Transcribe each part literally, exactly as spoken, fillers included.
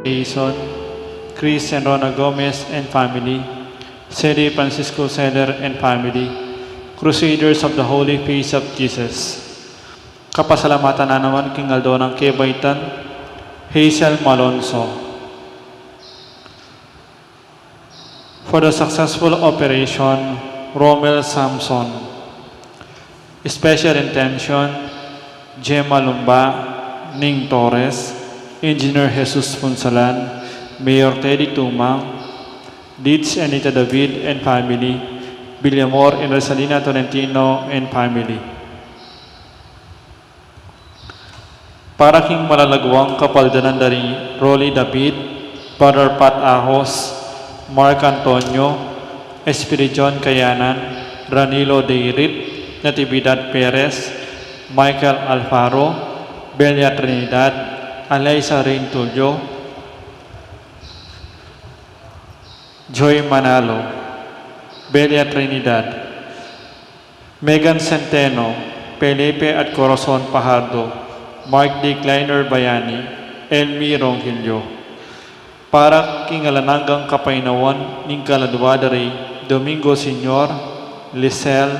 Jason, Chris and Rona Gomez and family, Sede Francisco Seder and family, Crusaders of the Holy Face of Jesus. Kapasalamatan na naman king aldo nang kebaitan, Hazel Malonzo. For the successful operation, Romel Samson. Special intention, Gemma Lumba, Ning Torres, Engineer Jesus Punsalan, Mayor Teddy Tumang, Deeds Anita David and family, Villamor and Rosalina Tolentino and family. Para king malalaguang kapaldanan da ri Rolly David, Brother Pat Ahos, Mark Antonio, Espiridion Kayanan, Ranilo Deirit, Natividad Perez, Michael Alfaro, Belia Trinidad, Alaysa Rain Tulio, Joy Manalo, Belia Trinidad, Megan Centeno, Felipe at Corazon Fajardo, Mark D. Kleiner Bayani, Elmi Ronquillo. Para king alang anggang kapaynawan ning kaladua da ri Domingo Senior, Lisel,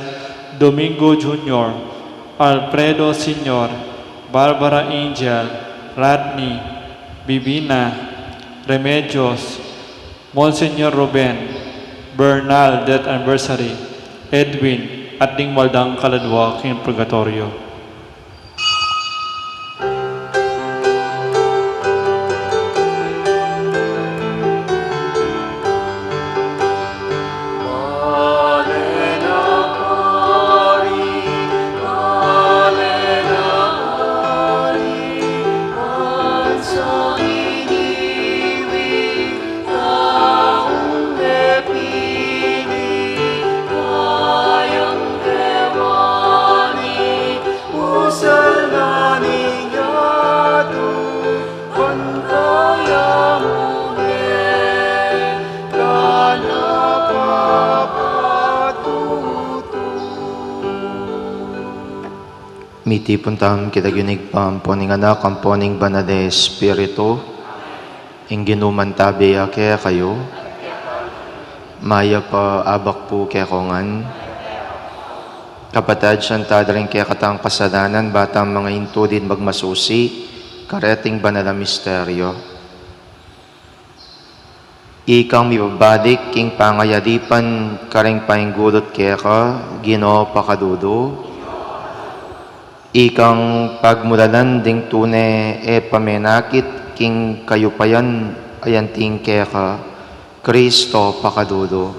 Domingo Junior, Alfredo Senior, Barbara Angel, Rodney, Bibina, Remedios, Monsignor Ruben, Bernal, death anniversary, Edwin, at ding maldang kaladua king purgatoryo. Mitipun tamu king lagyu ning Ibpa, ampo ning Anak, ampo ning Banal a Espiritu. Ing Ginu mantabi ya kekayu. Mayap a abak pu kekongan. Kapatad, sisian tala ring kekatang kasalanan, ba tang manga intulid magmasusi kareting banal a misteryo. Ikang mibabalik king pangayalipan karing painggulut keka, Ginu, pakalulu. Ikang pagmulalan ding tune e pamenakit king kayupayan a anting keka, Kristo, pakalulu.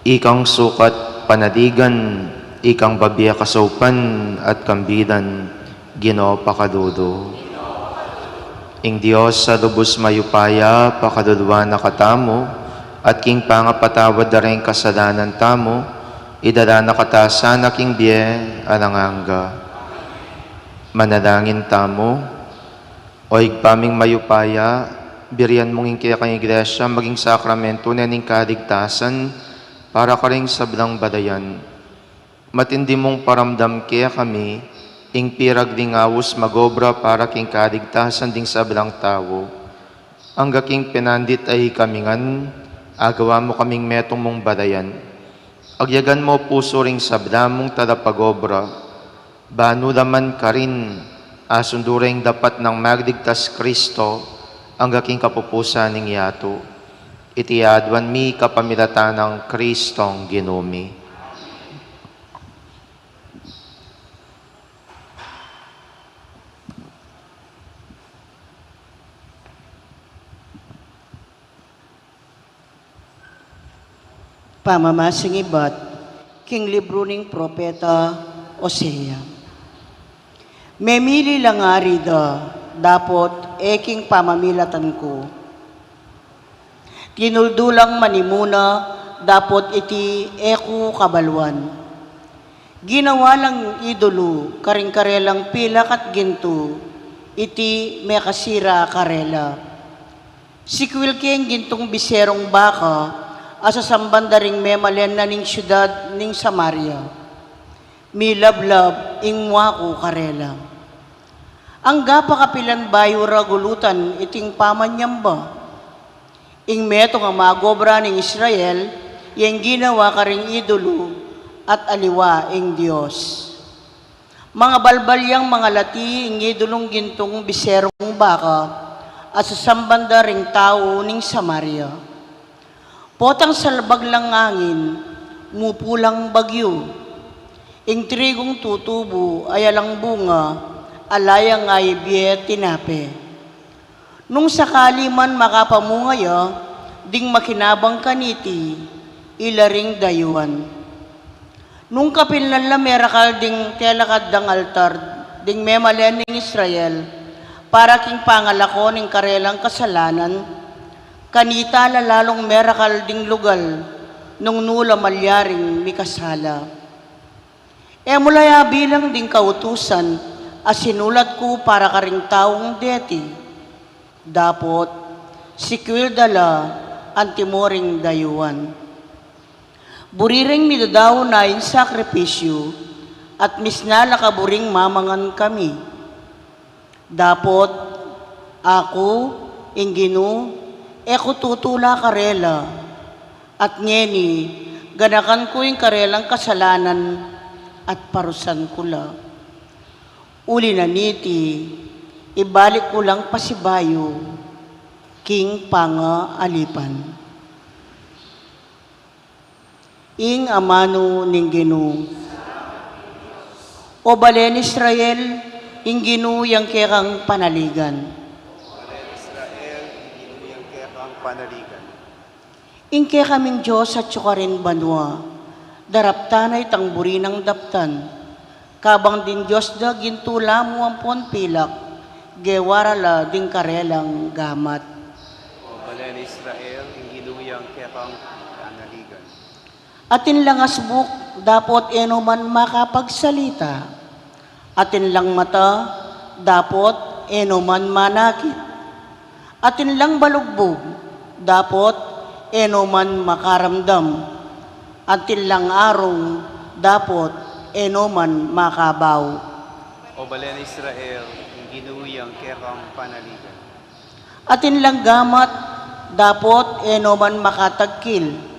Ikang sukat panaligan, ikang babie kasaupan at kambilan, Ginu, pakalulu. Ing Dios a lubus mayupaya pakaluluan na katamu, at king pangapatawad da ring kasalanan tamu, idala na kata sana king bie alang angga. Manalangin tamu. O Ibpa ming mayupaya, birian mung ing kekang Iglesia maging sakramento ne ning kaligtasan para karing sablang balayan. Matindi mung paramdam kekami ing piragling aus magobra para king kaligtasan ding sablang tau. Angga king penandit a ikami ngan, agawa mu kaming metung mung balayan. Agyagan mu pusu ring sabla mung talapagobra, ba nu la man karin asundu reng dapat nang magligtas Kristo angga king kapupusan ning yatu. Iti aduan mi kapamilatan nang Kristong Ginu mi. Pamamasing ibat king libru ning propeta Hosea. Memili la ngari da dapot e king pamamilatan ku. Tinuldu lang manimuna dapot iti e ku kabaluan. Ginawa lang idulu karing karelang pilak at gintu, iti mekasira karela. Sikwil keng gintung biserung baka a sasamban da ring memalen na ning siudad ning Samaria. Milablab ing mua ku karela. Angga pa kapilan bayu ra gulutan iting pamanyamba? Ing metung a magobra ning Israel, yang ginawa karing idulu at aliwa ing Dios. Mangabalbal yang mangalati ing idulung gintung biserung baka, at sasamban da ring tau ning Samaria. Potang salbag lang angin, mupu lang bagyu. Ing trigung tutubu, ala yang bunga, ala yang aibie tinape. Nung sakali man makapamunga ya, ding makinabang kaniti, ila ring dayuan. Nung kapilan la merakal ding telakad dang altar, ding memalen ning Israel, para king pangalako ning karelang kasalanan, kanita la lalung merakal ding lugal, nung nu la malyaring mikasala. E mu la ya bilang ding kautusan a sinulat ku para karing taung deti. Dapot, sikwil da la antimo ring dayuan. Buri ring midadaun a ing sakripisyu, at misna la kaburing mamangan kami. Dapot, aku, ing Ginu, e ku tutula karela, at ngeni, ganakan ku ing karelang kasalanan, at parusan ku la. Uli na niti, ibalik ku lang pasibayu, king pangaalipan. Ing amanu ning Ginu. O balen Israel, ing Ginu yang kekang panaligan. Israel, ing Ginu yang kekang panaligan. Ing kekaming Dios atyu karin banua, daraptan na itang buri nang daptan. Kabang ding dios da gintu la mu ampon pilak, gewa ra la ding karelang gamat. O balen Israel, ing Ginu yang kekang panaligan. Atin lang asbuk, dapot e no man makapagsalita. Atin lang mata, dapot e no man manakit. Atin lang balugbug, dapot e no man makaramdam. Atin lang arung, dapot e no man makabau. O balen Israel, ing Ginu yang kekang panaligan. Atin lang gamat, dapot e no man makatagkil.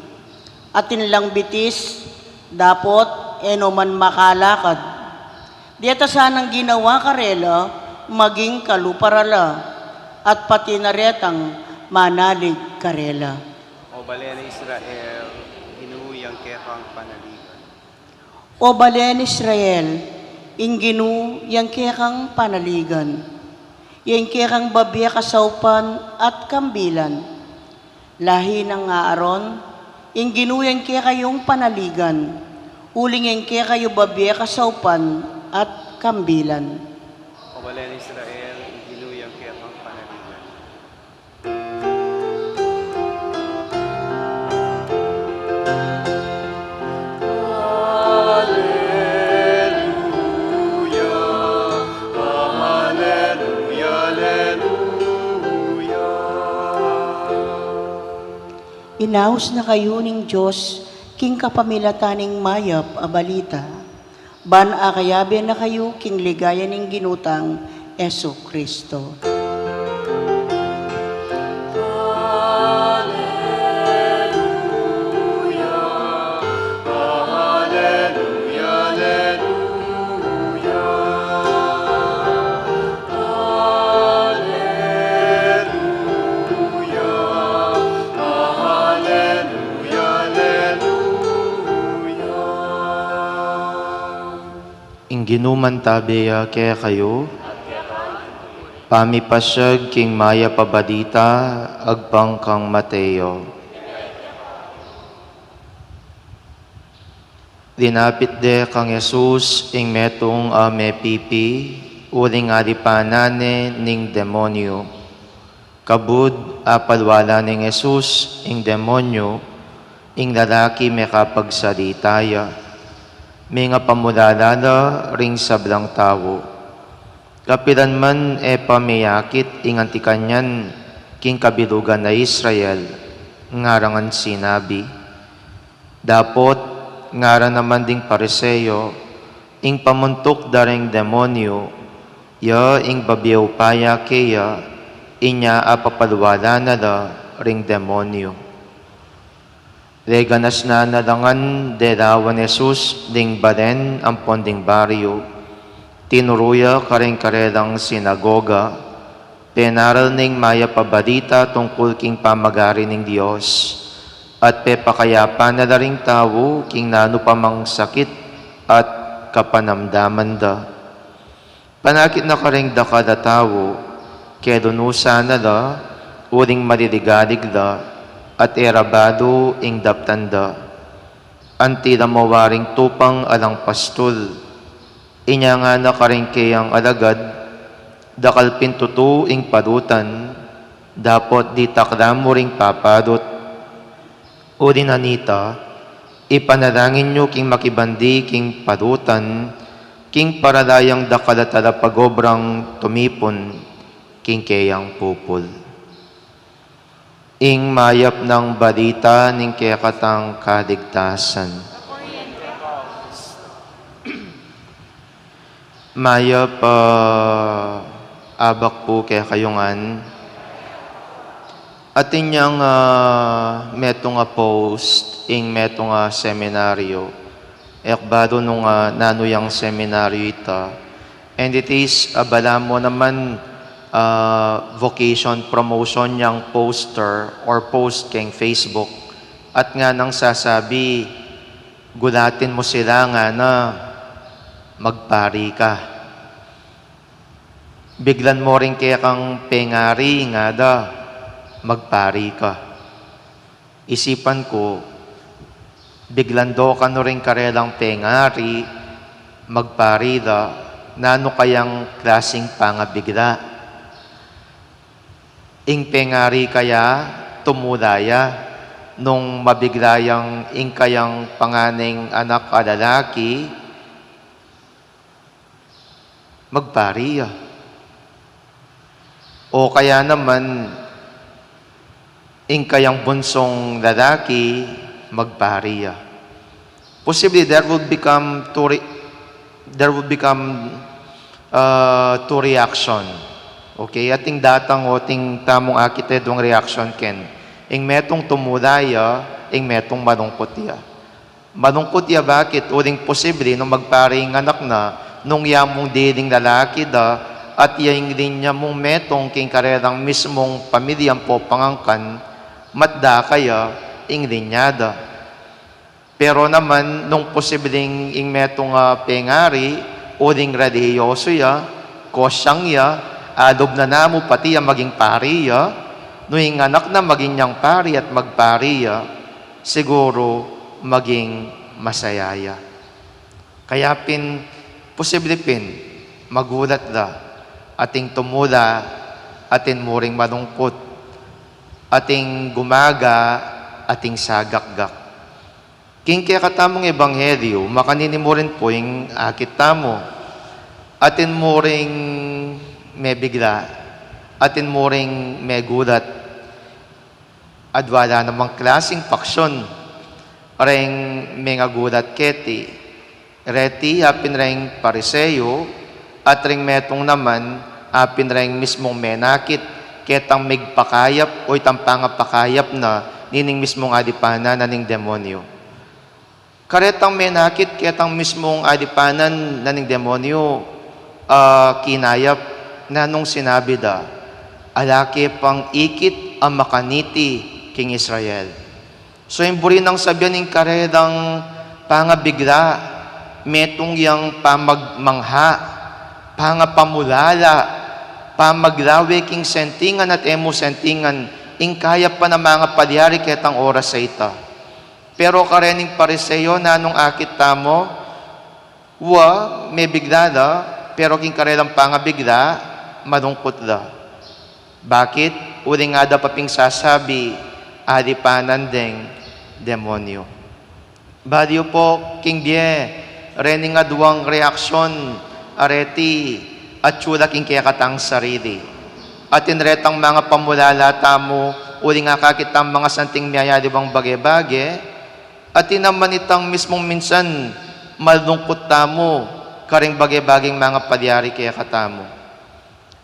Atin lang bitis, dapot e no man makalakad. Deta sanang ginawa karela, maging kalupa ra la, at pati na retang manalig karela. O balen Israel, Ginu yang kekang panaligan. O balen Israel, ing Ginu yang kekang panaligan. Yang kekang babie kasaupan at kambilan. Lahi nang Aaron, ing Ginu yang kekayung panaligan, uling yang kekayu babie kasaupan at kambilan. O balen Israel, ing Ginu yang kekang panaligan. Aleluya, aleluya, aleluya. Inaus na kayu ning Dios king kapamilatan ning mayap a balita. Ban akayabe na kayu king ligaya ning Ginu tang Jesucristo. Aleluya, aleluya, aleluya. Aleluya, aleluya, aleluya. Ing Ginu mantabe ya kekayu. Pamipasiag king mayap a balita agpang kang Mateo. Linapit de kang Jesus ing metung a mepipi, uling alipanan ne ning demonyu. Kabud apalwala neng Jesus ing demonyu, ing lalaki mekapagsalita ya. Mengapamulala la ring sablang tau. Kapilan man e pa meyakit ing anti kanyan king kabilugan a Israel, ngara ngan sinabi. Dapot ngara naman ding Pariseo, ing pamuntuk da ring demonyu, Ya ing babiau paya keya, inya apapalwala na la ring demonyu. Reganasnan na la ngan derawan Jesus ding balen ampon ding baryu. Tinuru ya karing karelang sinagoga, penaral ne ing mayap a balita tungkul king pamagari ning Dios, at pepakayapan na la ring tau king nanu pa mang sakit at kapanamdaman da. Panakit na karing dakal a tau, kelunusan na la uling maliligalig la, at e ra balu ing daptan da. Anti la mawaring tupang alang pastul. Inya ngana karing keyang alagad, "Dakal pin tutu ing palutan, dapot ditak la mu ring papalut. Uli na nita, ipanalangin yu king makibandi king palutan, king para la yang dakal a talapagobrang tumipun king keyang pupul." Ing mayap nang balita ning kekatang kaligtasan. Mayap a abak pu kekayu ngan. Atin yang, ah, metung a post ing metung a seminaryo. E ku balu nung, ah, nanu yang seminaryo ita. And it is, ah, balamu naman, ah, vocation promotion yang poster or post keng Facebook. At nganang sasabi, "Gulatin mu sila," ngana, "magpari ka. Biglan mu ring kekang pengari," ngana, "magpari ka." Isipan ku, biglan do kanu ring karelang pengari, magpari la, nanu kayang klasing pangabigla? Ing pengari kaya, tumula ya, nung mabigla yang ing kayang panganeng anak a lalaki, magpari ya. O kaya naman, ing kayang bunsung lalaki, magpari ya. Possibly, there will become two re-, there will become, uh, two reaction. Okay? Ating datang o ating tamung akit e duang reaction ken. Ing metung tumula ya, ing metung malungkut ya. Malungkut ya, bakit? Uling posible, nung magpari ing anak na, nung ya mung diling lalaki da, at ya ing linya mung metung king karelang mismung pamilya ampo pangangkan, matda kaya ing linya da. Pero naman, nung posibleng ing metung a pengari, uling relihiyoso ya, kosyang ya, alub na namu pati ya maging pari ya, nung ing anak na maging yang pari at magpari ya, siguru maging masaya ya. Kaya pin, posible pin, magulat la, atin tumula, atin muring malungkut, atin gumaga, atin sagakgak. King kekatamung ebanghelyu, makanini mu rin pu ing akit tamu, atin muring mebigla, atin muring megulat, adwa la namang klasing paksyon reng mengagulat keti. Reti apin reng Pariseo, at reng metung naman apin reng mismung menakit, ketang migpakayap o itang pangapakayap na nining mismung alipanan na ning demonyo. Karetang menakit ketang mismung alipanan na ning demonyo, ah, kinayap na nung sinabi da, "Ala ke pang ikit a makaniti king Israel." So, ing buri nang sabian ing karelang pangabigla, metung yang pamagmangha, pangapamulala, pamaglawe king sentingan at e mu sentingan, ing kayap pa na mangapalyari ketang oras a ita. Pero karening Pariseo, nanung akit tamu? Wa, mebigla la, pero king karelang pangabigla, malungkut la. Bakit? Uling ada pa ping sasabi, alipanan deng demonyo. Balu yu pu, king bie, rening aduang reaksyon, areti, atyu la king kekatang sarili. Atin retang mangapamulala tamu, uling akakit tamung masanting miyayaliwang bage-bage, atin naman itang mismung minsan malungkut tamu karing bage-bageng mangapalyari kekatamu.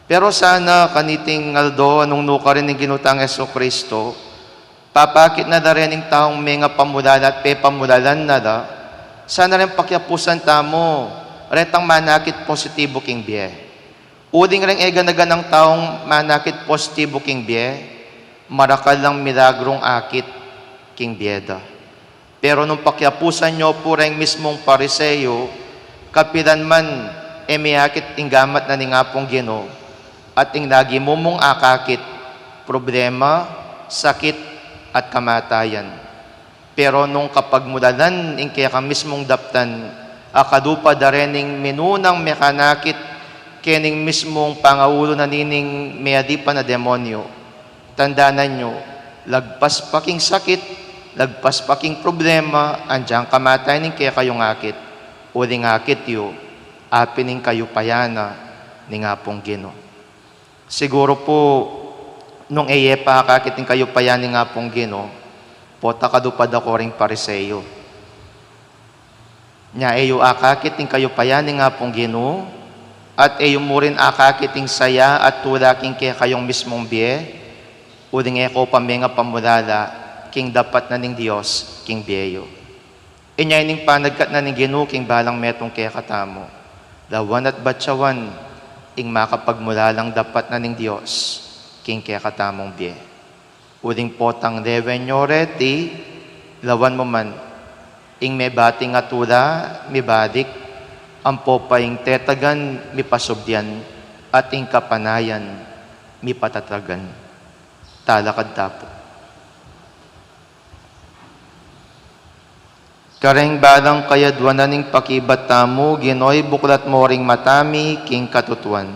Pero sana kaniting aldo, nung nukarin ning Ginu tang Jesucristo, papakit na da rin ing taung mengapamulala at pepamulalan na da, sana rin pakiapusan tamu retang manakit positibu king bie. Uling reng e gana-ganang taung manakit positibu king bie, marakal lang milagrung akit king bie da. Pero nung pakiapusan yu pu reng mismung Pariseo, kapilan man e meakit ing gamat na ning Apung Ginu, at ing lagi mu mung akakit, problema, sakit, at kamatayan. Pero nung kapagmulalan ing keka mismung daptan, akadupa da rin ing minunang mekanakit kening mismung pangaulu na nining meadipan a demonyo. Tandanan yu, lagpas pa king sakit, lagpas pa king problema, andiang kamatayan ing kekayung akit, uling akit yu, apin ing kayupayan na ning Apung Ginu. Siguru pu, nung e ye pa akakit ing kayupayan ning Apung Ginu, pota kadupa da ko ring Pariseo. Nya e yu akakit ing kayupayan ning Apung Ginu, at e yu mu rin akakit ing saya at tula king kekayung mismung bie, uling e ko pa mengapamulala king dapat na ning Dios king bie yu. Inya ining panagkat na ning Ginu king balang metung kekatamu. Lawan at batyawan ing makapagmulalang dapat na ning Dios king kekatamung bie. Uling potang lewen yu reti, lawan mu man, ing mebating a tula, mibalik, ampo pa ing tetagan, mipasubyan, at ing kapanayan, mipatatagan. Talakad ta pu. Kareng balang kayadwanan ning pakibat tamu, Ginu, ibuklat mu ring mata mi king katutuan.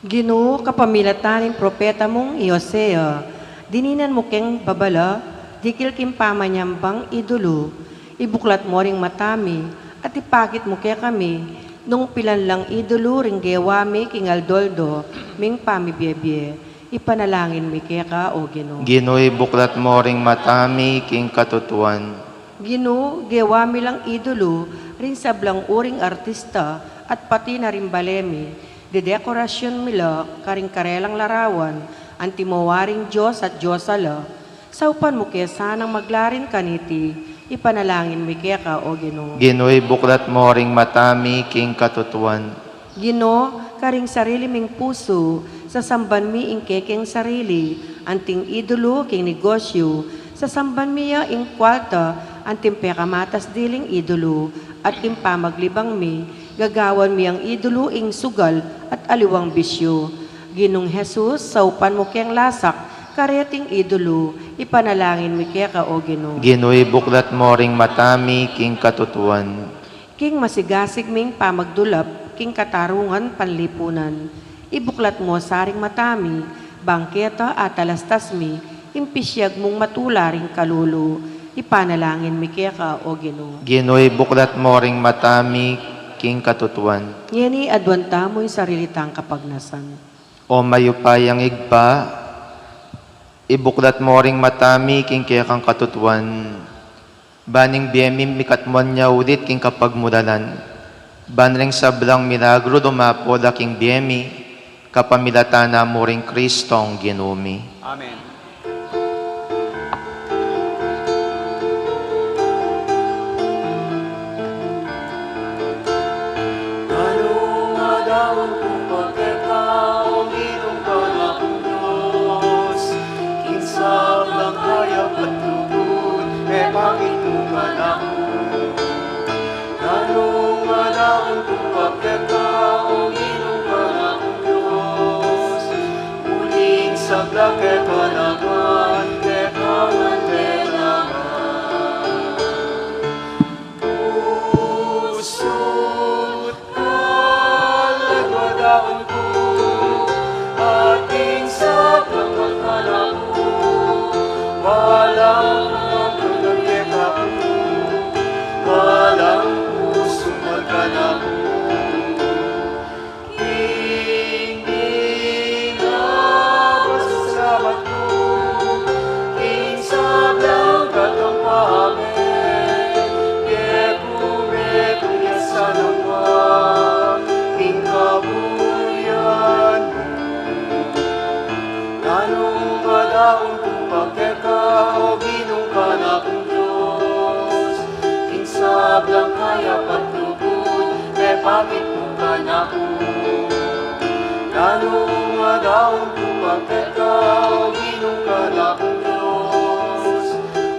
Ginu, kapamilatan ning propeta mung i Hosea, dininan mu keng babala, dikil king pamanyambang idulu, ibuklat mu ring mata mi, at ipakit mu kekami, nung pilan lang idulu ring gewa mi king aldo-aldo ming pamibiebie, ipanalangin mi keka, o Ginu. Ginu, ibuklat mu ring mata mi king katutuan. Ginu, gewa mi lang idulu ring sablang uring artista at pati na ring bale mi, dedekorasyun mi la karing karelang larawan, antimo waring dios at diosa la. Saupan mu ke sanang maglarin kaniti, ipanalangin mi keka, o Ginu. Ginu, ibuklat mu ring mata mi king katutuan. Ginu, karing sarili ming pusu, sasamban mi ing kekeng sarili, anting idulu king negosyu, sasamban mi ya ing kualta, anting pekamatas diling idulu, at king pamaglibang mi, gagawan mi yang idulu ing sugal at aliwang bisyu. Ginung Jesus, saupan mu keng lasak kareting idulu, ipanalangin mi keka, o Ginu. Ginu, ibuklat mu ring mata mi king katutuan. King masigasig ming pamagdulap king katarungan panlipunan, ibuklat mu sa ring mata mi, bang keta atalastas mi ing pisyag mung matula ring kalulu, ipanalangin mi keka, o Ginu. Ginu, ibuklat mu ring mata mi king katutuan. Ngeni aduan tamu ing sarili tang kapagnasan. O mayupayang Ibpa, ibuklat mu ring mata mi king kekang katutuan. Ban ing bie mi mikatmuan ya ulit king kapagmulalan. Ban ring sablang milagru dumapu la king bie mi, kapamilatan na mu ring Kristong Ginu mi. Amen. Nanu nga daun ku pa keka, o Ginung kanakung Dios, king sablang kayap at lugud, mepakit mu kanaku. Nanu nga daun ku pa keka, o Ginung kanakung Dios, uling sabla keka naman, keka man lelangan. Pusu't kaladwa daun ku, ating sablang magkanaku, balang magkanaku, balang pusu't magkanaku. King ginapasalamat ku, Daun ku pa keka, o Ginung anak ning Dios, king sablang kaya at lugud, mepakit mu kanaku. Nanu nga daun ku pa keka, o Ginung anak ning Dios,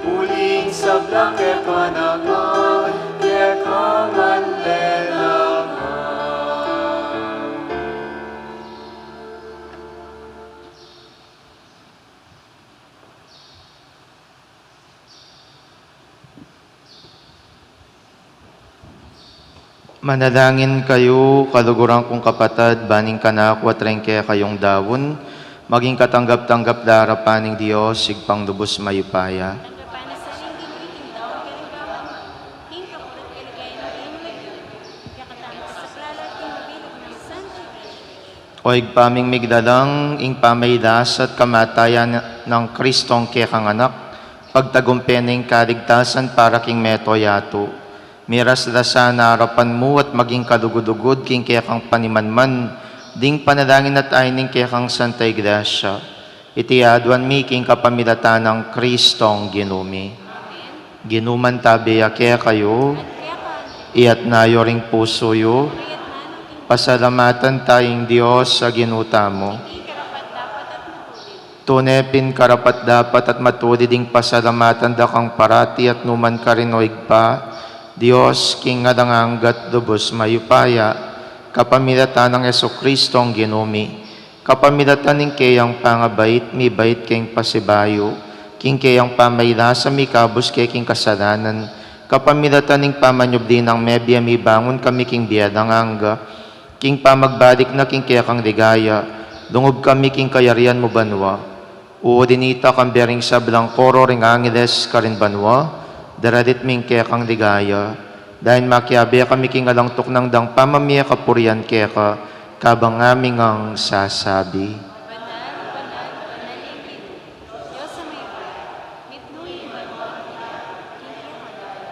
uling sablang kepanakan, keka ngan lelangan. Manalangin kayu, kaluguran kung kapatad, ban ing kanaku at ring kekayung daun maging katanggap-tanggap king arapan ning Dios, Ibpang lubus mayupaya. Tanggapan na sa ning Ginu ing daun king gawan, king kapurian at kaligayan ning Ginu, kaya katang kasaplalan king mabilug nang Santa Iglesia. O Ibpa ming migdalang, ing pamagkasakit at kamatayan nang Kristong kekang Anak, pagtagumpe na ing kaligtasan para king mabilug a yatu. Miras la sana king arapan mu at maging kalugud-lugud king kekang panimanman, ding panalangin at ain ning kekang Santa Iglesia. Iti aduan mi king kapamilatan nang Kristong Ginu mi. Amen. Ginu mantabi ya kekayu. At keka. Itas yu ring pusu yu. Itas na no king Pasalamatan taya ing Dios a Ginu tamu. Iti karapat-dapat at matulid. Tune pin karapat-dapat at matulid ing pasalamatan da kang parati at nukarin man, O Ibpa, Dios king alang angga at lubus mayupaya, kapamilatan nang Jesukristong Ginu mi. Kapamilatan ning keyang pangabait, mibait keng pasibayu, king keyang pamagkasakit, mikabus ke king kasalanan, kapamilatan ning pamanyubli nang mebie, mibangun kami king bie alang angga, king pamagbalik na king kekang ligaya, lungub kami king kayarian mu banua. Uli nita, kambe ring sablang koro ring angeles karin banua, daralit mi ing kekang ligaya. Dayun makiabe kami king alang tuknang dang pamamie kapurian keka, kabang ngaming sasabi. Banal, banal, banal ing Ginu, Dios a mayupaya, mitmu ing banua at king kekang ligaya.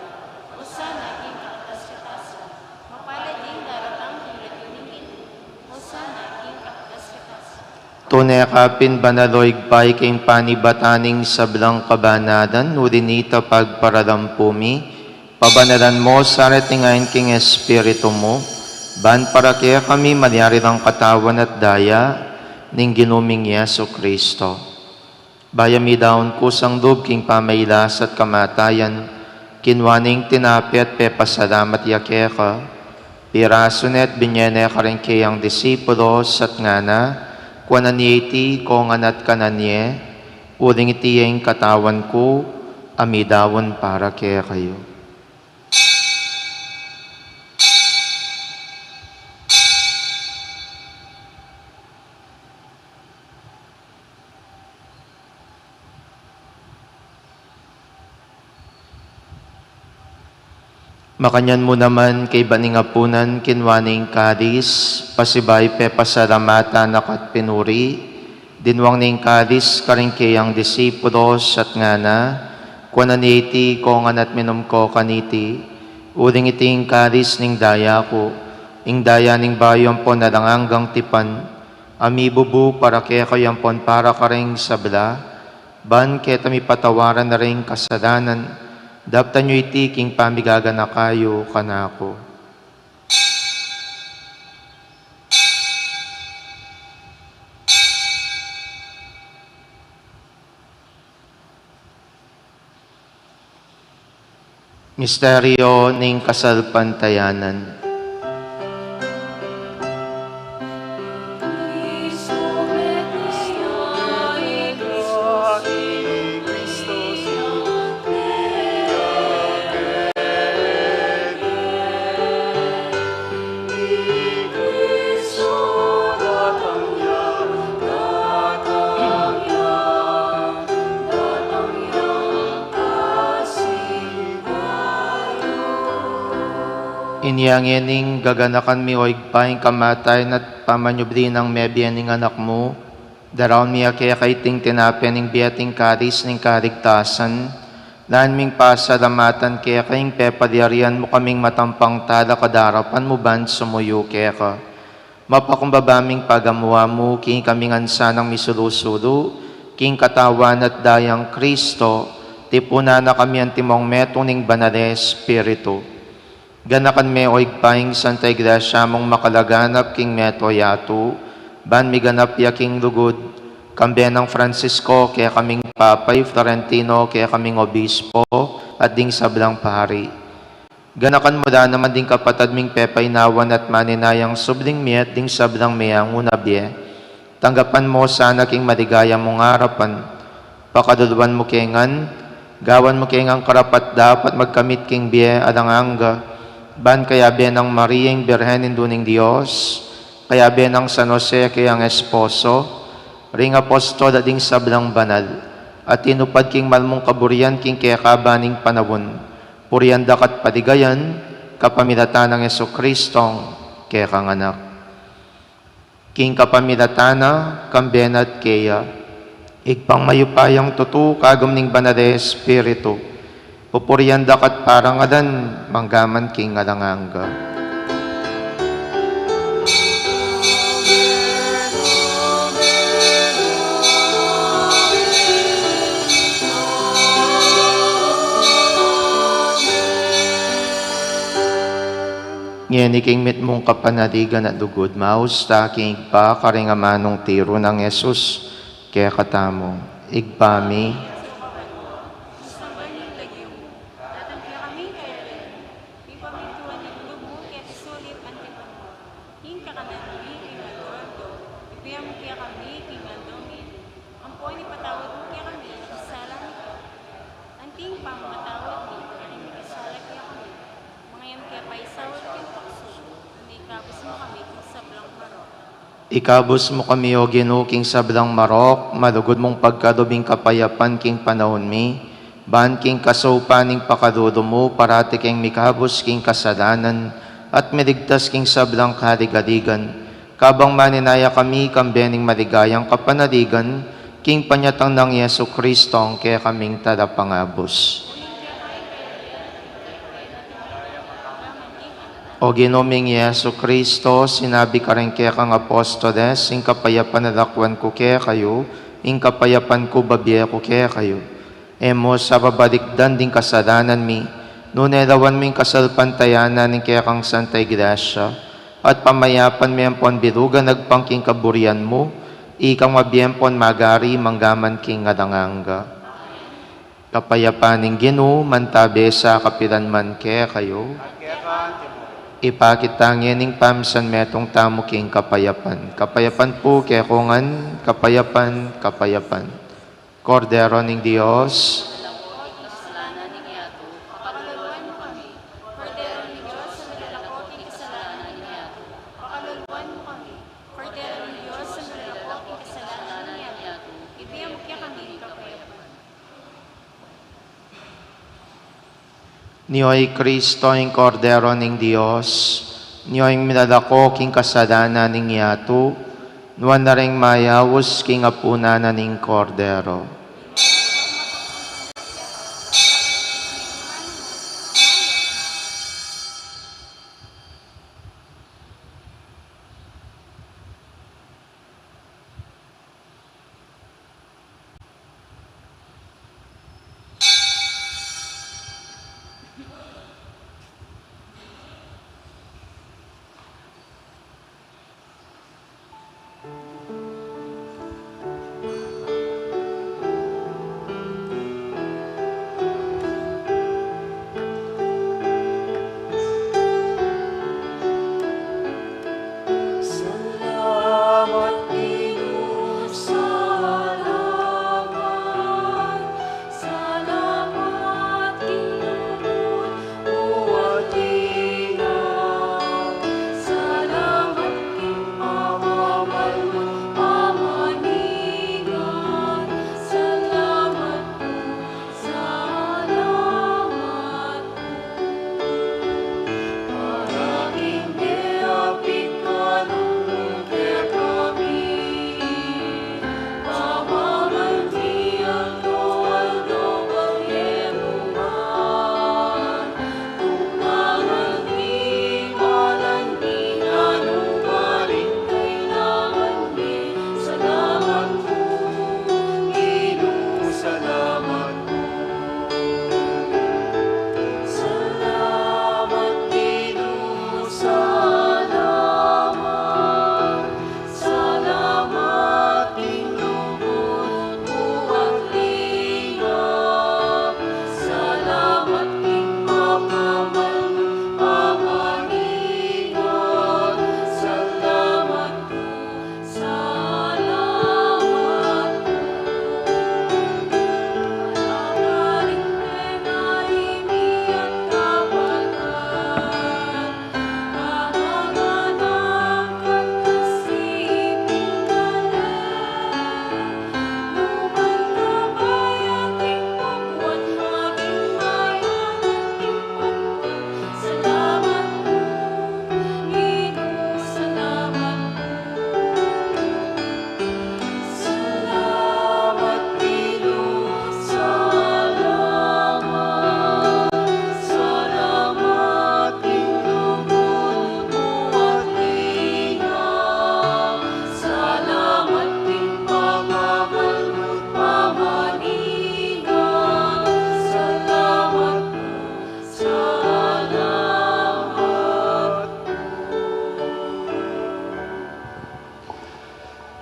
Hosana king kakatas-katasan. Mapalad ing daratang king lagyu ning Ginu. Hosana king kakatas-katasan. Tune ka pin banal, O Ibpa, ika ing panibatan ning sablang kabanalan, uli nita pagparalampu mi, pabanalan mu sa reting ain king Espiritu mu, ban para kekami malyari lang katawan at daya ning Ginu ming Jesucristo. Bayu ya midaun kusang lub king pamagkasakit at kamatayan, kinua ne ing tinape at pepasalamat ya keka, pirasu ne at binye ne karing keyang disipulos at ngana, kuanan ye iti, kongan at kanan ye, uling iti ya ing katawan ku, a midaun para kekayu. Makanyan mu naman kaybat ning apunan, kinua ne ing kalis, pasibayu pepasalamatan na ka at pinuri, dinwang ne ing kalis karing keyang disipulos at ngana, kuanan ye iti, kongan at minum ko kaniti, uling iti ing kalis ning daya ku, ing daya ning bayu ampon alang anggang tipan, a mibubu para kekayu ampon para karing sabla, ban keta mipatawaran na ring kasalanan. Daptan yu iti king pamigaganaka yu kanaku. Misteryo ning kasalpantayanan. Inya ngeni gaganakan mi, o Ibpa, ing kamatayan at pamanyubli nang mebie ning Anak mu. Daraun mi keka iting tinape ning bie at ing kalis ning kaligtasan, lalu ming pasalamatan keka ing pepalyarian mu kaming matampang talakad king arapan mu ban sumuyu keka. Mapakumbaba ming pagamuan mu, king ikami ngan sanang misulu-sulu King katawan at dayang Kristo, tipunan na kami antimong metung ning Banal a Espiritu. Ganakan me, o Ibpa, ing Santa Iglesia mung makalaganap king mabilug a yatu, ban miganap ya king lugud, kambe nang Francisco, kekaming Papa, i Florentino, kekaming Obispo, at ding sablang pari. Ganakan mu la naman ding kapatad ming pepainawan at maninayang subling mie at ding sablang meangu na bie. Tanggapan mu la sana king maligaya mung arapan. Pakaluluan mu ke ngan, gawan mu ke ngan karapat-dapat magkamit king bie alang angga, ban kayabe nang Maria ing Birhen Indu ning Dios, kayabe nang San Jose kayang esposo, ring apostol at ding sablang banal, a tinupad king mal mung kaburian king kekaban ning panaun, purian da ka at paligayan, kapamilatan nang Jesucristong kekang Anak. King kapamilatan na, kambe na at keya, Ibpang mayupayang tutu, kagum ning Banal a Espiritu, pupurian da ka at parangalan, manggaman king alang angga. Ngeni king mitmung kapanaligan at lugud, maus ta king Ibpa karing amanung tiru nang Jesus kekatamu. Ibpa mi, Samban ing lagyu mu, datang kekami ing kayarian mu, mipamintuan ing lub mu keti sulip anti banua. Ing kakanan mi king aldo-aldo, ibie mu kekami king aldo ngeni. Ampon ipatawad mu kekami ing sala mi keka, anti ing pamamatawad mi karing mikasala kekami. Manga e mu ke paisaul king tuksu, nune ikabus mu kami king sablang marok. Ikabus mu kami, O Ginu, king sablang marok, malugud mung pagkalub ing kapayapan king panaun mi, ban king kasaupan ning pakalulu mu, parati keng mikabus king kasalanan, at miligtas king sablang kaligaligan, kabang maninaya kami kambe ning maligayang kapanaligan, king panyatang nang Jesucristong kekaming Talapangabus. O Ginu ming Jesucristo, sinabi mu karing kekang apostoles, ing kapayapan lakwan ku kekayu, ing kapayapan ku babie ku kekayu. E mu sa babalikdan ding kasalanan mi, nune lawan mu ing kasalpantayanan ning kekang Santa Iglesia, at pamayapan me ampon bilugan agpang king kaburian mu, ikang mabie ampon magari manggaman king alang angga. Kapayapan ning Ginu mantabe sa kapilan man kekayu. Ipakit ta ngening pamisan metung tamu king kapayapan. Kapayapan pu kekongan, kapayapan, kapayapan. Kordero ning Dios. Pakaluluan mu kami. Kordero ning Dios a milalako king kasalanan ning yatu, pakaluluan mu kami. Kordero ning Dios a milalako king kasalanan ning yatu, ibie mu kekami ing kapayapan. Nio i Kristo, ing Kordero ning Dios, nio ing milalako king kasalanan ning yatu, nuan na ring mayaus king apunan na ning Kordero.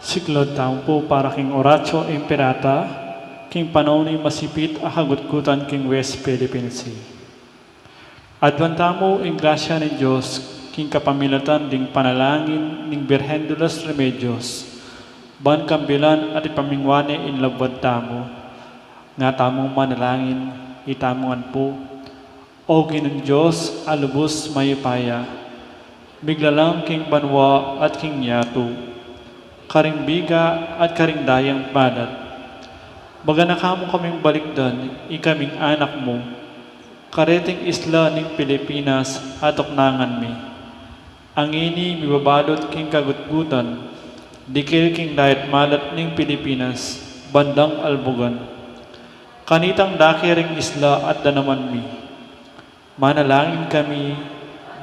Siklaud tamu pu para king Oratio Imperata, king panaun ning masipit a kagutgutan king West Philippine Sea. Aduan tamu ing grasya ning Dios king kapamilatan ding panalangin ning Birhen de los Remedios, ban kambilan at ipamingwa ne ing labad tamu. Nga tamung manalangin, itamu ngan pu. O Ginung Dios a lubus mayupaya, miglalang king banua at king yatu, karing biga at karing dayang balat, maganaka mu kaming balikdan, ikaming anak mu, kareting isla ning Pilipinas a tuknangan mi. Ngeni mibabalut king kagutgutan, dikil king dayat malat ning Pilipinas, bandang albugan. Kanitang dake ring isla at danaman mi. Manalangin kami,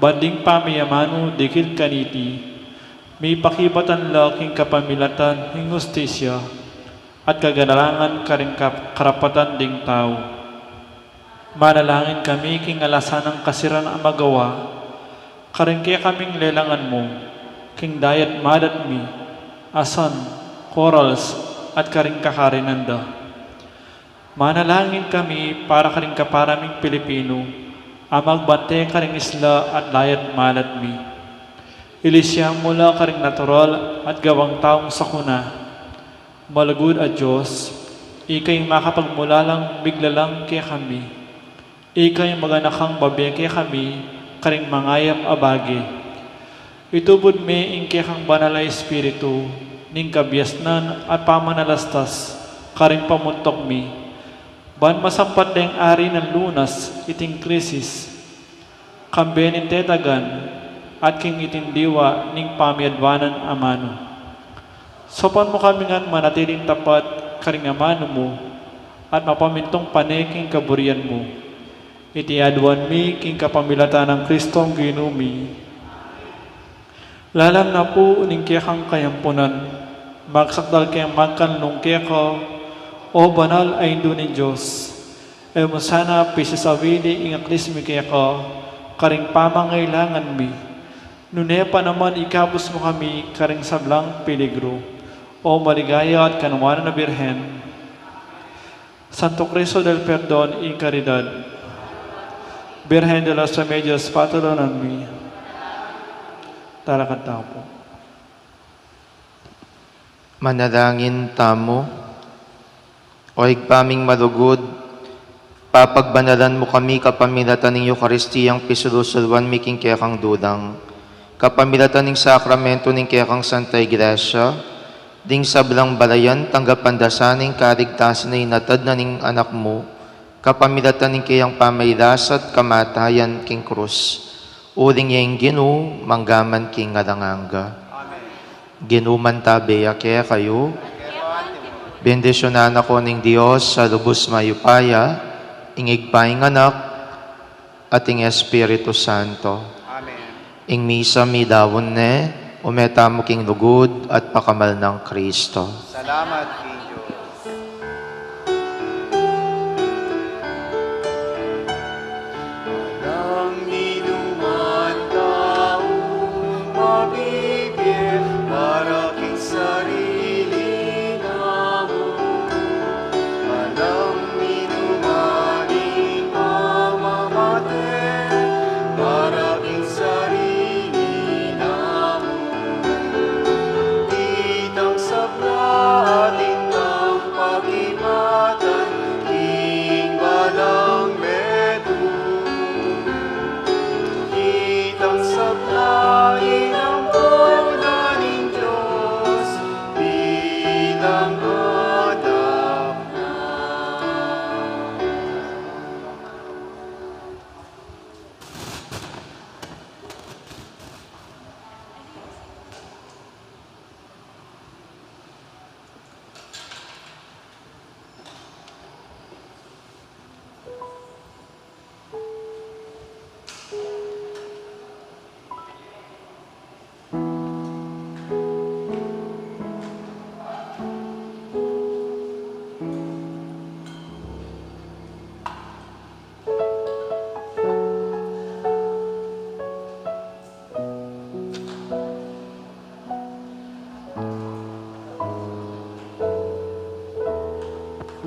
ban ding pamiyamanu dikil kaniti, mipakibatan la king kapamilatan ning hustisya at kaganalangan karing kap-, karapatan ding tau. Manalangin kami king alasan nang kasiran a magawa, karing kekaming lelangan mu, king dayat malat mi, asan, corals, at karing kakarinan da. Manalangin kami para karing kapara ming Pilipinu, a magbante karing isla at dayat malat mi. Ilisya mu la karing natural at gawang taung sakuna. Malugud a Dios, ika ing makapagmulalang miglalang kekami. Ika ing maganakang babie kekami, karing mangayap a bage. Itubud me ing kekang Banal a Espiritu, ning kabiasnan at pamanalastas, karing pamuntuk mi. Ban masampat deng ari nang lunas, iting krisis. Kambe ning tetagan, at king iting diwa ning pamiadwanan amanu. Saupan mu kami ngan manatiling tapat karing amanu mu, at mapamintung pane king kaburian mu. Iti aduan mi king kapamilatan nang Kristong Ginu mi. Lalam na pu ning kekang kayampunan, magsakdal keng magkanlung keka, O banal a Indu ning Dios. E mu sana pisisawili ing aklis mi keka, karing pamangailangan mi. Nune pa naman ikabus mu kami karing sablang peligru, O maligaya at kanwanan a Birhen. Santo Cristo del Perdon y Caridad. Birhen de los Remedios, patulunan mi. Talakad tamu pu. Manalangin tamu. O Ibpa ming malugud, papagbanalan mu kami kapamilatan ning Eukaristiyang pisulu-suluan mi king kekang dulang, kapamilatan ning sakramento ning kekang Santa Iglesia, ding sablang balayan tanggapan da sana ing kaligtasan a inatad na ning Anak mu, kapamilatan ning keyang pamagkasakit at kamatayan king krus. Uling ya ing Ginu, mangga man king alang angga. Amen. Ginu mantabe ya kekayu. Bendisyunan na kayu ning Dios a lubus mayupaya, ing Ibpa, ing Anak, at ing Espiritu Santo. Amen. Ing misa midaun ne, ume tamu king lugud at pakamal nang Kristo. Salamat.